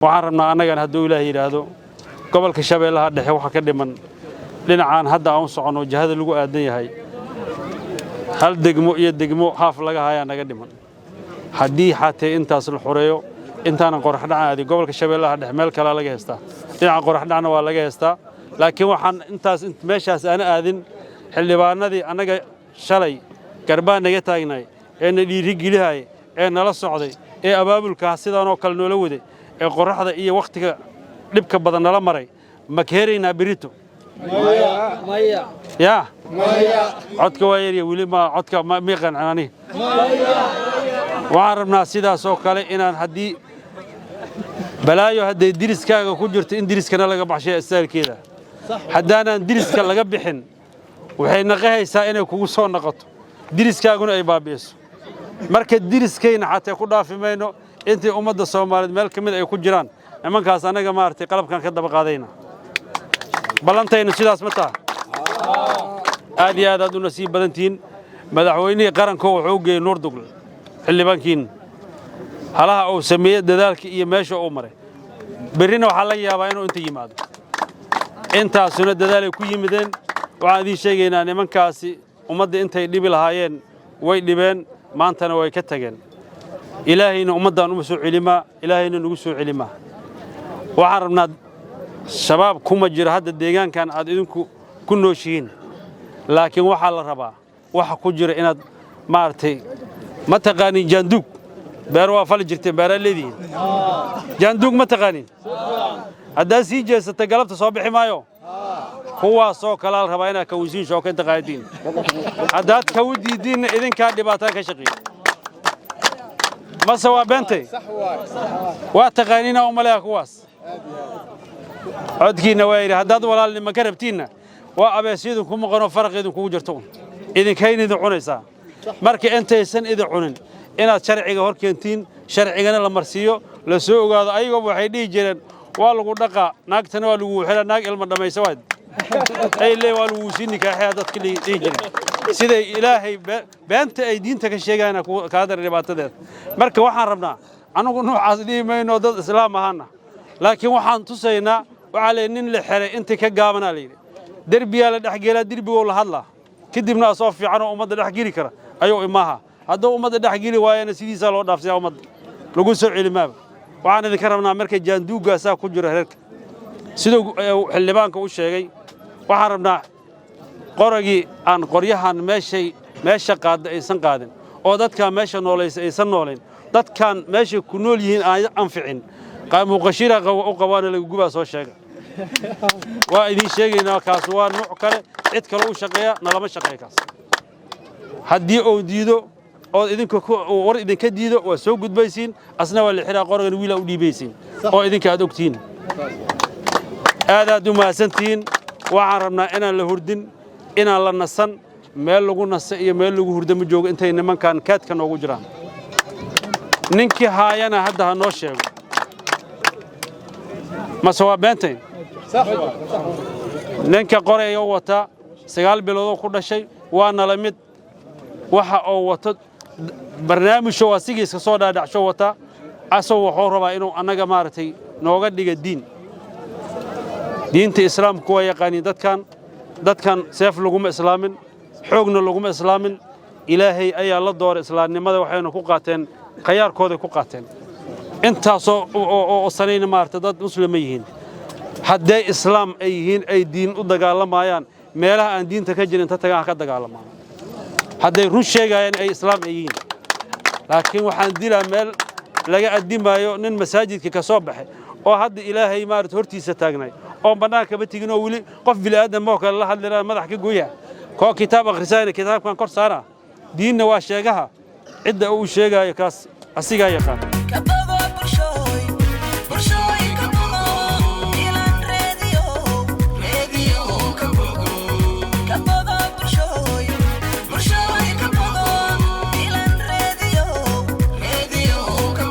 Waxaan rabnaa annagan, hadduu Ilaah yidhaahdo, gobolka Shabeellaha Dhexe waxaa ka dhiman dhinacaan hadda aan u soconno, jihada lagu aadan yahay, hal degmo iyo degmo haaf laga hayaa naga dhiman. Haddii xatee intaas la xoreeyo, intaanan qoraxdhacan aadin, gobolka Shabeellaha Dhexe meel kalea laga haystaa, dhinaca qoraxdhacna waa laga haystaa. Laakiin waxaan intaas meeshaas aana aadin, xildhibaanadii annaga shalay garbaan naga taagnay ee na dhiirigelihaya ee nala socday ee abaabulkaa sidaanoo kale noola waday ee qorraxda iyo wakhtiga dhibka badan nala maray, ma ka heraynaa berito? Yaa codka waa yarya weli, ma codka mii qancin aniga. Waxaan rabnaa sidaasoo kale inaan haddii balaayo hadday diriskaaga ku jirto in diriskana laga baxshay astaalkeeda. Haddaanaan diriska laga bixin, waxay naqahaysaa inay kugu soo noqoto, diriskaaguna ay baabi'iso. Marka diriskayna xatee ku dhaafi mayno intay ummadda Soomaaliyeed meel ka mid ay ku jiraan nimankaas. Annaga maaragtay qalabkan ka daba qaadayna, ballantaynu sidaas ma taha? Aad iyo aad aad u nasiib badantihiin. Madaxweynihii qaranko wuxuu u geeyey Nuur Dugle xildhibaankiin halaha uu sameeyey, dadaalka iyo meesha uu maray. Berrina waxaa laga yaabaa inuu inta yimaado. Intaasuna dadaalay ku yimideen. Waxaan idiin sheegaynaa, nimankaasi ummadda intay dhibi lahaayeen way dhibeen, maantana way ka tageen. Ilaahayna ummaddan uma soo celimaa, Ilaahayna nagu soo celimaa. Waxaan rabnaa, Shabaab kuma jiro hadda deegaankan aad idinku ku nooshihiin, laakiin waxaa la rabaa waxa ku jira inaad maaragtay. Ma taqaanin jaanduug? Beer waa fali jirteen, beeraa leedihiin. Jaanduug ma taqaanin? Haddaad sii jeesata, galabta soo bixi maayo. Kuwaasoo kalaa la rabaa inaad kawisiin shooka inta qaadatiin. Haddaad kawu diidiinna, idinkaa dhibaataa ka shaqeeya. Mase waa beentay? Waa taqaaniina u maleeya kuwaas. Codkiinna waa yidhi, haddaad walaalnimo ka rabtiinna, waa abeesyadin ku maqanoo faraq idinkugu jirto, idinkayna idin cunaysaa. Marka intaysan idin cunin, inaad sharciga hor keentiin, sharcigana la marsiiyo, la soo ogaado. Ayagooba waxay dhihi jireen, waa lagu dhaqaa, naagtana waa lagu xidhaa, naag ilma dhammaysa waad ay lee, waa lagu sii nikaaxaya dadka dhihi jireen. Siday Ilaahay beenta ay diinta ka sheegayana kaa dara dhibaatadeeda. Marka waxaan rabnaa, annagu noocaas dhihi mayno, dad islaam ahaana, laakiin waxaan tusaynaa. Waxaa la nin la xiray intii ka gaabanaa la yidhi, derbiyaa la dhexgelaa, derbigoo la hadlaa, kadibna asoo fiican oo ummadda dhex geli kara ayuu imaaha. Hadduu ummadda dhex geli waayana, sidiisaa loo dhaafsiyaa, ummadda lagu soo celimaaba. Waxaan idinka rabnaa marka, jaanduuggaasaa ku jira reerka, siduu xildhibaanka u sheegay. Waxaan rabnaa qoragii aan qoryahan meeshay meesha qaadda aysan qaadin, oo dadkaan meesha noolaysa aysan noolayn, dadkaan meeshay ku nool yihiin aan anficin, qaamuuqashira u qabaana laga gubaa. Soo sheega, waa idiin sheegaynaa. Kaas waa nuuc kale, cid kale u shaqeeya, nalama shaqeeya kaas. Haddii uu diido ood idinka war idinka diido, waa soo gudbaysiin, asna waa la xiraa, qoragan wiilaa u dhiibaysiin oo idinka aad ogtihiin. Aad aad u mahadsantihiin. Waxaan rabnaa inaan la hurdin, inaan la nasan. Meel lagu nasa iyo meel lagu hurdo ma joogo intay nimankan kaadka noogu jiraan. Ninkii haayana hadda ha noo sheego. Mase waa beentayn? Ninka qoraya wata, 9 biloodoo ku dhashay, waa nala mid. Waxa uu wato barnaamijoo asigiiska soo dhaadhacsho wata, asagoo wuxuu rabaa inuu annaga maaragtay nooga dhiga diin. Diinta Islaamku waa yaqaaniin dadkan. Dadkan seef laguma islaamin, xoogna laguma islaamin. Ilaahay ayaa la dooray islaamnimada, waxayna ku qaateen khayaarkooday ku qaateen. Intaasoo oo sanayna maaragtay dad muslima yihiin. Hadday islaam ay yihiin, ay diin u dagaalamayaan, meelaha aan diinta ka jirin inta tagaan ha ka dagaalamaan, hadday run sheegayaan ay islaam ay yihiin. Laakiin waxaan dilaa meel laga addimaayo, nin masaajidka ka soo baxay oo hadda Ilaahay maarata hortiisa taagnay oon bannaankaba tegin, oo weli qof bini'aadam oo kale la hadlina, madax ka gooya. Koo kitaab akhrisaayna kitaabkan kor saara, diinna waa sheegaha. Cidda uu sheegaayo kaas asigaa yaqaan.